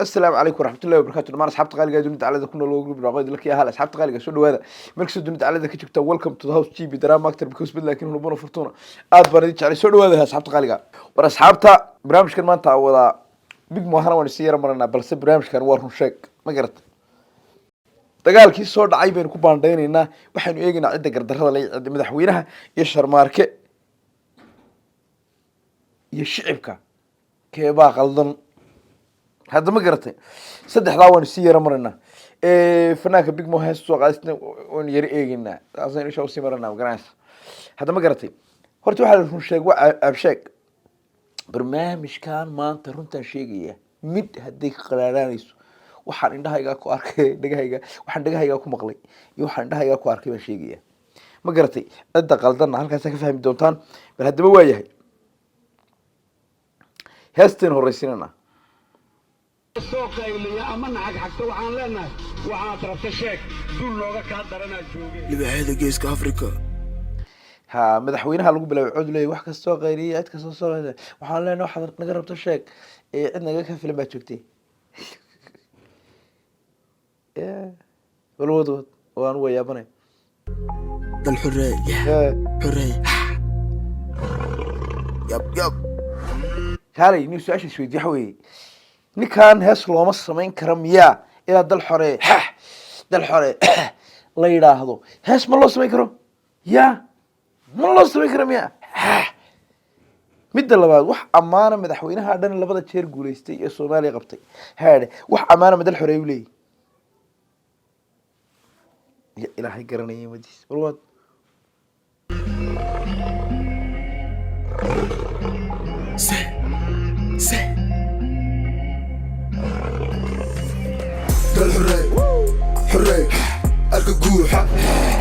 Asalaamu calaykum waraxmatullahi wabarakatu. Dhamaan asxaabta qaaliga ee dunida dacalada ku nool, group raqoyd laki ahal. Asxaabta qaaliga, soo dhawaada meel kastoo dunida dacalada ka joogta. Welcome to the house GB drama actor because bid laakiin hulubuna fortuna. Aad baan idin jeclay. Soo dhawaada, asxaabta qaaliga. War asxaabta, barnaamijkan maanta aan wadaa Big Mohana waan isi yara maranaa, balse barnaamijkan waa run sheeg, ma garata? Dagaalkii soo dhacay baynu ku baandhaynaynaa. Waxaynu eegaynaa cidda gardarrada le, cidda madaxweynaha iyo Sharmaarke iyo shicibka keebaa qaldan hadda, ma garatay? Saddexdaa waanu sii yara maraynaa. Fanaanka Big Mo hees soo qaadisna waynu yara eegeynaa, saasaynu isha usii maranaa, ma garanaysa hadda, ma garatay? Horta waxaa la run sheeg waa absheeg. Barnaamijkan maanta runtaan sheegaya, mid hadday ka qaraaraanayso, waxaan indhahaygaa ku arkay, dhegahayga, waxaan dhegahaygaa ku maqlay iyo waxaan indhahaygaa ku arkay baan sheegaya, ma garatay? Cidda qaldanna halkaasaa ka fahmi doontaan. Bal haddaba waa yahay, heesteen horreysinana. Soo qayliya ama naxagxagto, waxaan leenahay: waxaad rabta sheeg, dul nooga kaa daranaa jooge. Libaaxyada Geeska Afrika. Ha, madaxweynaha lagu bilaabay cod leey: wax kastoo qayliya, cid kastoo soo qayliya, waxaan leenahay waxaad naga rabto sheeg, ee cid naga ka filan baa joogtay. Ya, bal wad wad, waan uga yaabanay. Dal xoreey. Xoreey, yab yab. Kaalay nin su-aasha isweydiye waxa weeye: ninkan hees looma samayn kara miyaa? Ilaa dal xoree, dal xore la yidhaahdo, hees ma loo samayn karo? Ya, ma loo samayn karo miya? Midda labaad, wax ammaana madaxweynaha dhan labada jeer guulaystay ee Soomaaliya qabtay, haadhe, wax ammaana ma dal xoreey u leeyahy? Ya Ilaahay garanaya madiis. Bal waad Se se dal xorey, xorey, arka guuxa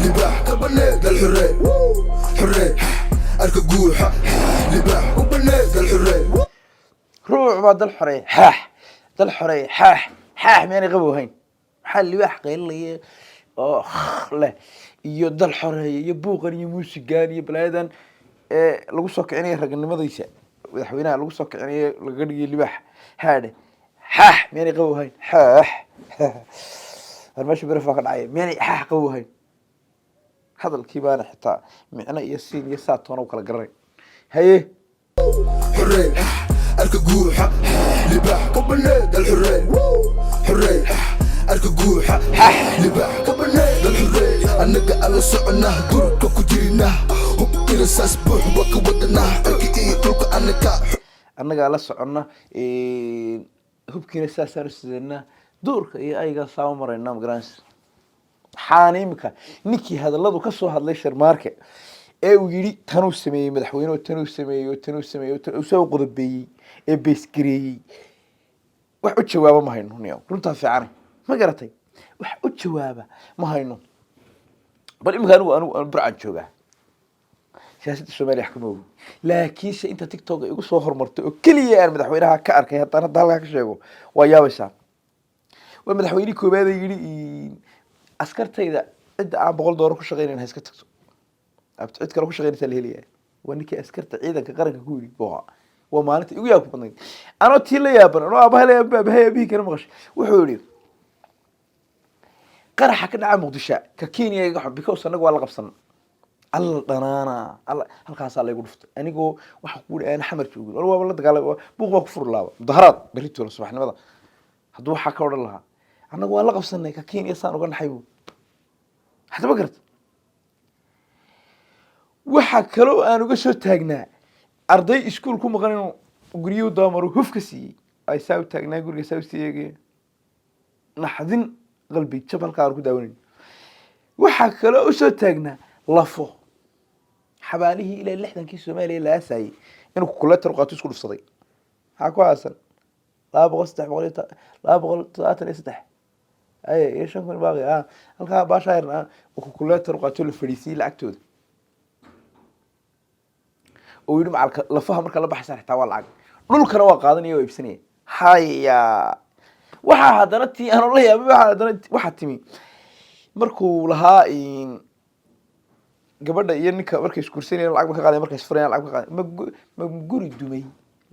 libaax ka banee. Dal xorey, xorey, arka guuxa libaax u banee. Dal xorey. Ruuc baa dal xoreey, xaax, dal xoreey, xaax, xaax. Miyaanay qabow hayn? Maxaa libaax qaylinaya oo leh iyo dal xoreeya iyo buuqan iyo muusigan iyo balaayadan ee lagu soo kicinaya raganimadiisa madaxweynaha lagu soo kicinayo, lagaga dhigayo libaax? Haadhe, xaax, miyaanay qabow hayn? Xaax, war meesha beref baa ka dhacaya. Miyaanay xaax qabow hayn? Hadalkii baana xitaa micno iyo siin iyo saa toona u kala garanay. Haye. Xorey, arka guuxa libaax ka banee. Dal xorey, xorey, arka guuxa libaax ka banee. Dal xorey, annaga alla soconaa, durka ku jirina, hub irasaas buux waa ka wadanaa, cirka iyo dhulka annaga. Annagaa la soconna, hubkiina saasaan u sidanaa, duurka iyo aygaa saama marayna, magaranaysa? Waxaana imika ninkii hadalladu ka soo hadlay Sharmaarke ee uu yidhi tanuu sameeyey madaxweyne oo tanuu sameeyey oo tanuu sameeyey oo soo qodobeeyey ee beesgareeyey, wax u jawaaba ma hayno. Niyow, runtaa fiicane, ma garatay? Wax u jawaaba ma hayno. Bal imika anigu Burcaan joogaa, siyaasadda Soomaaliya wax kama ogi, laakiinse inta TikTok igu soo hormartay oo keliya aan madaxweynaha ka arkay, haddaan hadda halkaa ka sheego waa yaabaysaa. Waa madaxweynihii koowaad ee yidhi askartayda cidda aan $100 ku shaqeynayn ha iska tagto, cid kale ku shaqeynaysaa la helaya. Waa ninkii askarta ciidanka qaranka ku yidhi buu ahaa. Waa maalinta igu yaabka badnayd, anoo tii la yaaban, anoo aabaha la yaaban, aabahay aabihii kana maqashay. Wuxuu yidhi qaraxa ka dhaca Muqdisho ka Kenya iga xun, because annaga waa la qabsan. Alla dhanaana, alla halkaasaa laygu dhuftay. Anigoo waxaan ku aan Xamar joogin, wal waaba la dagaalay, buuq baa ku furi laaba, mudaharaad berritoona subaxnimada. Hadduu waxaa ka odhan lahaa annaga waa la qabsanay ka Kenya, saan uga naxay bu hadda, ma garata? Waxa kaloo aan uga soo taagnaa arday iskuul ku maqan inuu guryuhu dabamaro, huf ka siiyey, ay saa u taagnaa guriga, saa usii eegaya, naxdin, qalbi jab halkaa aan ku daawanayn. Waxaa kaloo usoo taagnaa lafo xabaalihii ilaa 60-kii Soomaaliya la aasayey inuu kuletar qaato, isku dhufsaday. Maxaa ku aasan? 200, 300 iyo 273 ay iyo 5000 baaqi ah halkaa baasha yarna kuletar qaato, la fadhiisiyey lacagtooda, oo yidhi macalka lafaha marka la baxaysa xitaa waa lacag, dhulkana waa qaadanaya, waa iibsanaya. Haya, waxaa haddana tii aanu la yaabay, waxaa haddana waxaa timi markuu lahaa gabadha iyo ninka markay isguursanayaan lacag ba ka qaadaya, markay isfurayaan lacag ba ka qaadaya. Ma guri dumay,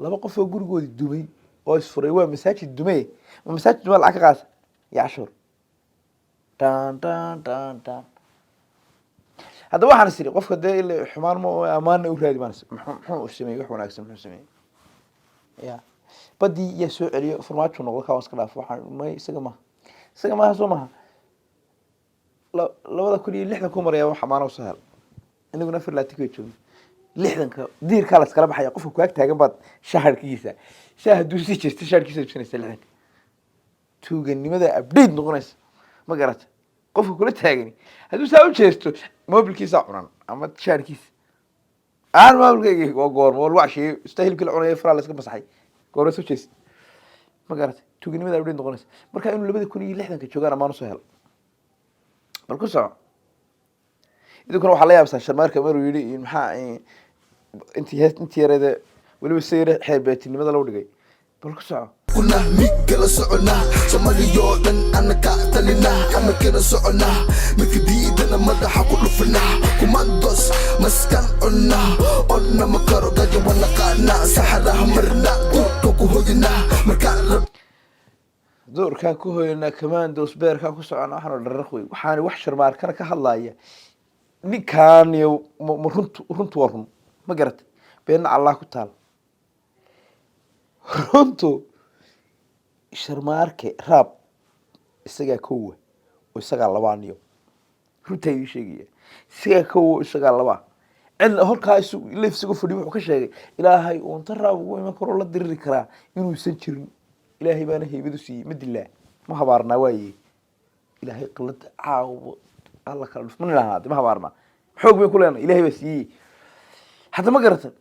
laba qof oo gurigoodi dumay. Oo isfuray waa masaajid dume. Ma masaajid dume lacag ka qaata iyo cashuur? Dhan dhan dhan dhan. Haddaba waxaan is iri, qofka dee ila xumaan ma amaana u raadi baan is, muxuu sameeyey? Wax wanaagsan muxuu sameeyey? Ya badii yaa soo celiyo? Farmaajo noqdo kaa, waan iska dhaaf. Waxaan may isaga maha, isaga maaha, soo maha. 2060 ku maraya wax amaana usoo hel. Inaguna 24 bay joogno. 60-ka diirkaa la iskala baxaya. Qofka kuag taagan baad shaharkiisa, shaah hadduu sii jeesto shaharkiisa iibsanaysa. 60-ka tuuganimada update noqonaysa, ma garata? Qofka kula taagani hadduu saa u jeesto, mobilkiisa cunan ama shaarkiisa aan mobilkayga waa goormo waa lagu casheeyey ista hilibkii la cunaya, faraa la iska masaxay, goorma soo jeest, ma garata? Tuuganimada update noqonaysa. Marka inuu 2060-ka joogaan amaan usoo helo. Bal ku soco. Idinkuna waxaa la yaabsaa Sharmaarka maruu yidhi maxaa intii hees intii yareede weliba si yare xeer beetinimada loo dhigay. Bal ku soco. Kuna migala socona, Soomaaliyoo dhan anaka talina, amarkana socona, midka diidana madaxa ku dhufana, kumandos maskan cuna onna makaro gajo wanaqaana, saxaraha marna, duurka ku hoyna markaan rab. Doorkaan ku hoyanaa, commandos beerkaan ku socona. Waxaan oo dhararaq wey. Waxaani wax Sharmaarkana ka hadlaya ninkaan iyo ma runtu, runtu waa run, ma garatay? Beenna Allah ku taal. Runtu Sharmaarke raab isagaa kowa oo isagaa labaaniyo. Runtaa idin sheegaya, isagaa kowa oo isagaa labaa. Cidna holkaa isu leef isagu fadhiyo wuxuu ka sheegay Ilaahay uunta raab ugu iman karoo la diriri karaa inuusan jirin. Ilaahay baana haybadu siiyey. Ma dilaa, ma habaarnaa? Waaye Ilaahay qalada caawo alla kala dhuf ma nidhahnaa de, ma habaarnaa? Xoog bay ku leenahay, Ilaahay baa siiyey hadda, ma garata?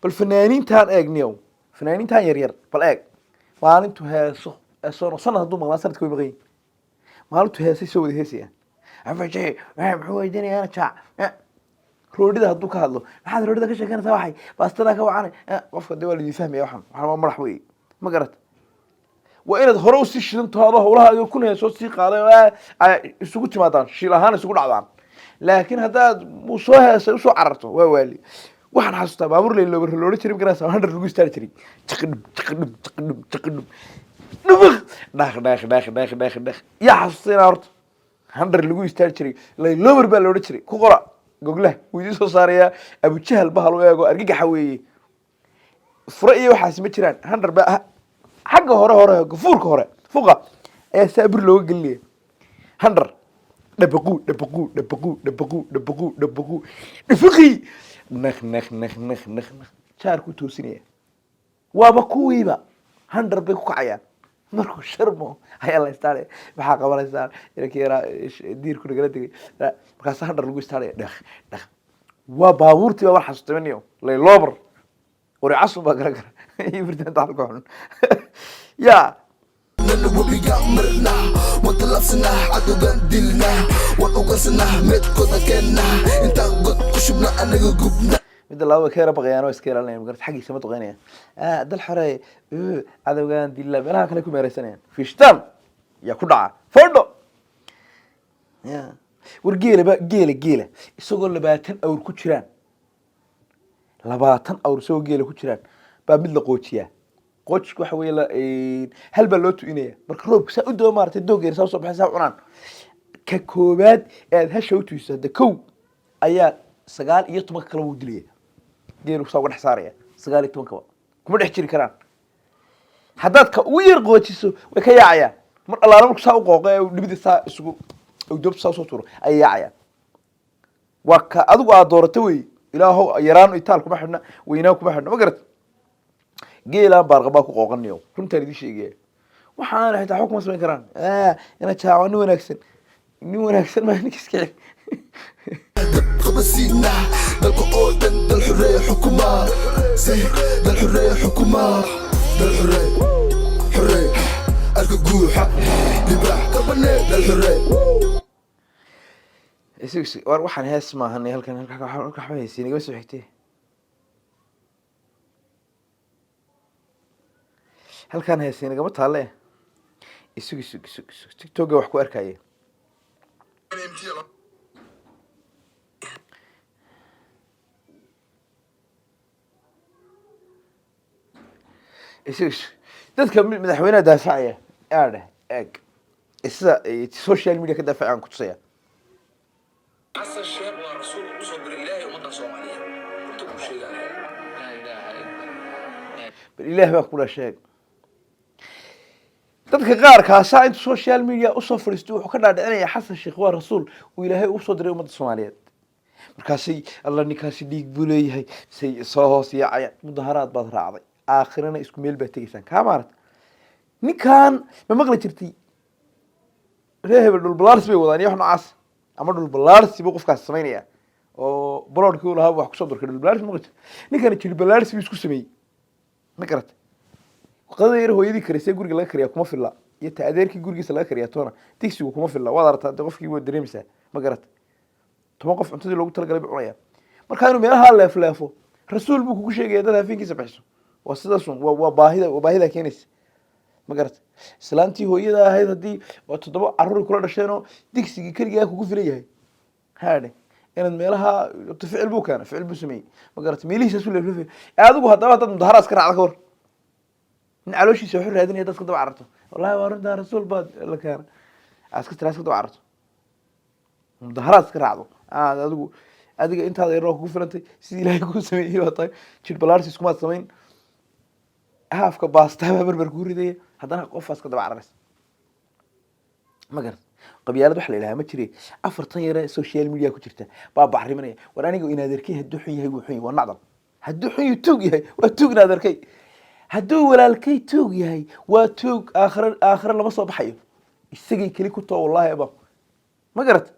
Bal fanaaniintaan eeg niyow, fanaaniintaan yar yar bal eeg. Maalintu heeso heesono sanad hadduu maqnaa, sanadka way maqan yihin. Maalintu heesay soo wada heesayaan. Afaje muxuu weydiinayaa? Jaac roodhida hadduu ka hadlo, maxaad roodhida ka sheekanaysaa? Waxay baastadaa ka wacanay qofka de waa laidin fahmaya. Waxan waa madax wey, ma garata? Waa inaad hore usii shidantaho, adoo hawlahaaga kun heesoo sii qaaday oo ay isugu timaadaan, shiil ahaan isugu dhacdaan. Laakiin haddaad uu soo heesay usoo cararto, waa waali. Waxaan xasuustaa baabuur laylooba loodhan jiray, magaraysa, 100 lagu istaari jiray, jiqidhub jiqidhub jiqidhub jiqidhub dhubuq dhaq dhaq dhaq dhaq dhaq dhaq. Yaa xasuustay inaa horta 100 lagu istaari jiray? Layloobar baa loodhan jiray. Ku qora goglaha, wuu idiin soo saarayaa. Abujahal bahal u eego argagaxa weeye. Fure iyo waxaasi ma jiraan. 100 baa xagga hore hore gafuurka hore fuqa ayaa saa bir looga gelinaya. 100 dhabaquu dhabaquu dhabaquu dhabaquu dhabaquu dhabaquu dhifiqii naq naq naq naq naq naq jaarkuu toosinaya. Waaba kuwiiba 100 bay ku kacayaan. Markuu Sharmo ayaa la istaaraya, maxaa qabanaysaa inankii yaraa diirku nagala degay? Markaasa 100 lagu istaaraya, dhaq dhaq. Waa baabuurtii baa war xasuustay maniyo layloobar qori casun baa garan kara iyo birtaanta halka xun ya. Nana webiga marna, waan talabsanaa, cadowgan dilna, waan ugasanaa, meedkooda keenna, intaan god ku shubna anaga gubna. Midda lababa ka yara baqayaan oo iska ilaalinayaan, magarata? Xaggiisa ma duqeynayaan. Dal xore cadowgan dila, meelaha kale ku meereysanayaan. Fishtan yaa ku dhaca fodho ya. War geela ba, geela geela isagoo 20 awr ku jiraan, 20 awr isagoo geela ku jiraan baa mid la qoojiyaa. Qoojka waxa weeye hal baa loo tu'inaya. Marka roobka saa u doo maaragtay, doog yar saa usoo baxay, saa u cunaan. Ka koobaad ee aad hasha u tu'iso hadda kow ayaa 19-ka kale wuu dilaya. Geelu saa uga dhex saaraya, 19-kaba kuma dhex jiri karaan. Haddaad ka ugu yar qoojiso, way ka yaacayaan. Mar allaala marku saa u qooqo ee uu dhibida saa isugu doobta saa usoo tuuro ayay yaacayaan. Waa ka adigu aad doorato wey. Ilaahow yaraan itaal kuma xidhna, weynaan kuma xidhna, ma garata? Geelaan baarqabaa ku qooqanayo, runtaan idin sheegaya. Waxaana xitaa xukuma samayn karaan. Ina jaaco nin wanaagsan, nin wanaagsan maa ninka iska celi. Dab qabasiina dalka oo dhan, dal xoreeya xukumaa si dal xoreeya xukumaa, dal xoree xoree arka guuxa libaax kabanee dal xoree. War waxaan hees maahan. Halkan halkan waxba haysiin igama soo xigtee. Halkan heesiin igama taalle. Isug isug isug isug, TikToka wax ku arkaya. Isug isug. Dadka madaxweynaha daafacaya aadheh, eeg sida social media ka daafacayaan ku tusaya. Xasan Sheekh waa rasuul ugu soo diray Ilaahay ummadda Soomaaliyeed. Runta kuu sheegaya. Laa ilaaha illa. Bal Ilaah baa kula sheeg. Dadka qaar kaasaa intu social media usoo fadhiisto wuxuu ka dhaadhicinaya Xasan Sheekh waa rasuul uu Ilaahay ugu soo diray ummadda Soomaaliyeed. Markaasay, "Alla, ninkaasi dhiig buu leeyahay," say soo hoos yaacayaan. Mudaharaad baad raacday, aakhirana isku meel baad tegaysaan. Kaa maarata ninkan ma maqli jirtay? Reer hebel dhulbalaarsi bay wadaan iyo wax noocaas, ama dhulbalaarsi buu qofkaas samaynaya oo baloodhkii u lahaa wax kusoo durkay. Dhulbalaarsi maqli jirtay? Ninkani jirbalaarsi buu isku sameeyey, ma garata? Qadada yar hooyadii karisay guriga laga kariyaa kuma filla, iyo ta adeerkii gurigiisa laga kariyaa toona digsigu kuma filla. Waad aragtaa de, qofkii waa dareemaysaa, ma garata? 10 qof cuntadii loogu talagalay buu cunaya. Marka inuu meelaha leefleefo rasuul buu kugu sheegaya dad hafeenkiisa bixiso. Waa sidaasun, waa baahida, waa baahida keenaysa, ma garata? Islaantii hooyada ahayd haddii waa 7 caruur kula dhasheenoo digsigii keligaa kugu filan yahay, haadhe, inaad meelaha horta ficil buu keena, ficil buu sameeyey, ma garata? Meelihiisaasu leefleefaya. Adigu haddaba haddaad mudaharaad iska raacda, ka war nin calooshiisa waxu raadinaya dadka daba cararto? Wallahi waa runtaa, rasuul baad la keena aad iska tiraa, iska daba cararto, mudaharaad iska raacdo, aad adigu adiga intaada yaroo kugu filantay, sidii Ilaahay kuu sameeyey baa tahay, jir balaarsi iskumaad samayn, haafka baastaa baa berber kuu ridaya, haddana qofaas ka daba cararaysa, ma garat? Qabyaalad waxa la yidhaha ma jire. 40 yare social media ku jirta baa bacriminaya. War aniga in adeerkay hadduu xun yahay, wuu xun yahay, waa nacdal. Hadduu xun yahay, tuug yahay, waa tuug. In adeerkay hadduu walaalkay tuug yahay, waa tuug. Aakhire, aakhire lama soo baxayo, isagay keli ku too, wallahi aba, ma garat?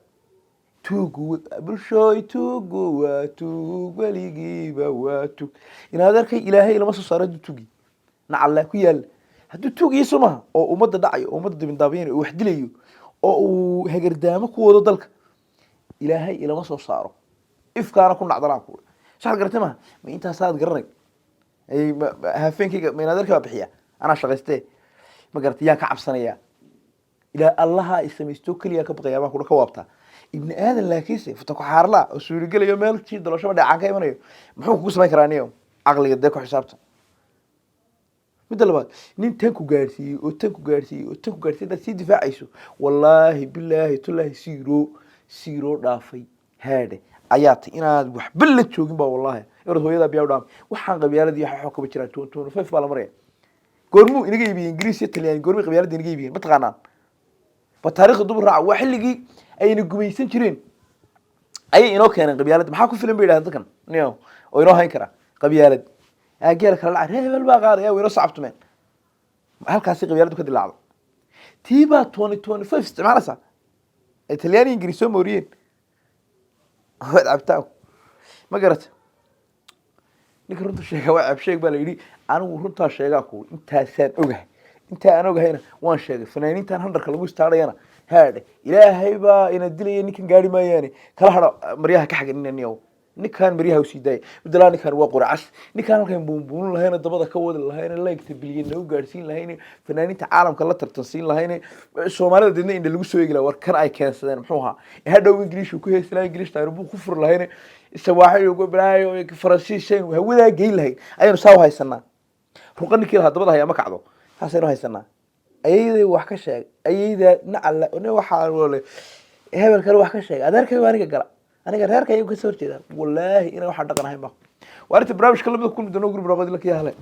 Tuugu bulshooy, tuugu waa tuug, weligiiba waa tuug. In adeerkay Ilaahay lama soo saaro hadduu tuugi nacalla ku yaalla. Hadduu tuug iyo maha oo ummadda dhacayo oo ummadda dibindaabyanayo oo wax dilayo oo uu hagardaamo ku wado dalka, Ilaahay ilama soo saaro, ifkaana ku nacdalaan ku saxad. Garatay maha? Ma intaasaad garanay? Hafeenkayga ma in adeerkay baa bixiya? Anaa shaqaystee, ma garatay? Yaan ka cabsanayaa? Ilaa Allaha isamaysto keliya ka baqayaa baan kula ka waabtaa ibni aadan. Laakiinse futa ku xaarlaa oo suurigelayo meel jii daloshaba dheecaan ka imanayo, muxuu kugu samayn karaa niyo? Caqliga dee ku xisaabta. Midda labaad, nin tan ku gaadhsiiyey oo tan ku gaadhsiiyey oo tan ku gaadhsiiyey haddaad sii difaacayso, wallaahi bilaahi tullaahi, siiroo siiroo dhaafay haadhe ayaa tay inaad waxba la joogin baa. Wallaahi inaad hooyadaa biyaa u dhaamay. Waxaan qabyaaladii waxa kama jiraan. 2025 baa la maraya. Goormuu inaga iibiyey Ingiriis iyo Talyaani? Goormay qabyaaladii inaga iibiyeen, ma taqaanaan? Ba taariikhda dub raaca. Waa xilligii ayna gumaysan jireen ayay inoo keeneen qabyaalad. Maxaa ku filan bay yidhahdeen dadkan niyo oo inoo hayn kara? Qabyaalad geela kala dhaca, reer hebel baa qaadaya, way inoo sacabtumeen. Halkaasi qabyaaladu ka dilaacdo. Tii baa 2025 isticmaalaysaa ay Talyaani Ingiriis soo mooriyeen waad cabitaanku, ma garata? Ninka runta sheega waa ceeb sheeg baa la yidhi. Anigu runtaa sheegaa ku intaasaan ogahay, intaa aan ogahayna waan sheegay. Fanaaniintan handarka lagu istaarayana haadhe, Ilaahay baa ina dilaya, ninkan gaari maayaane kala hadho maryaha ka xaganina niyow. Ninkan maryaha usii daaya midalaa. Ninkan waa quracas. Ninkan halkan buunbuunin lahayna, dabada ka wadi lahayna, leegta bilyan u gaadhsiin lahayna, fanaaniinta caalamka la tartansiin lahayna, Soomaalida deedna indha lagu soo eegi lahaa. War kan ay keensadeen muxuu ahaa? Hadhow Ingiliish ku heesi lahaa, Ingiliish taayir buu ku furi lahayna, sawaaxil balaayo Faransiis aynu hawadaa geyn lahayn. Ayaynu saa u haysanaa. Ruqa ninkii lahaa dabada hayaa ma kacdo, saasaynu haysanaa. Ayayday wax ka sheeg, ayayda nacala nin waxaa wale hebel kale wax ka sheeg, adeerkay waa aniga gala, aniga reerka ayagu kasoo horjeeda. Wallaahi inaan waxaa dhaqan ahayn ba. Waa arrinta barnaamijka lamida kulmi doono gurbi noqodi la kiyahle.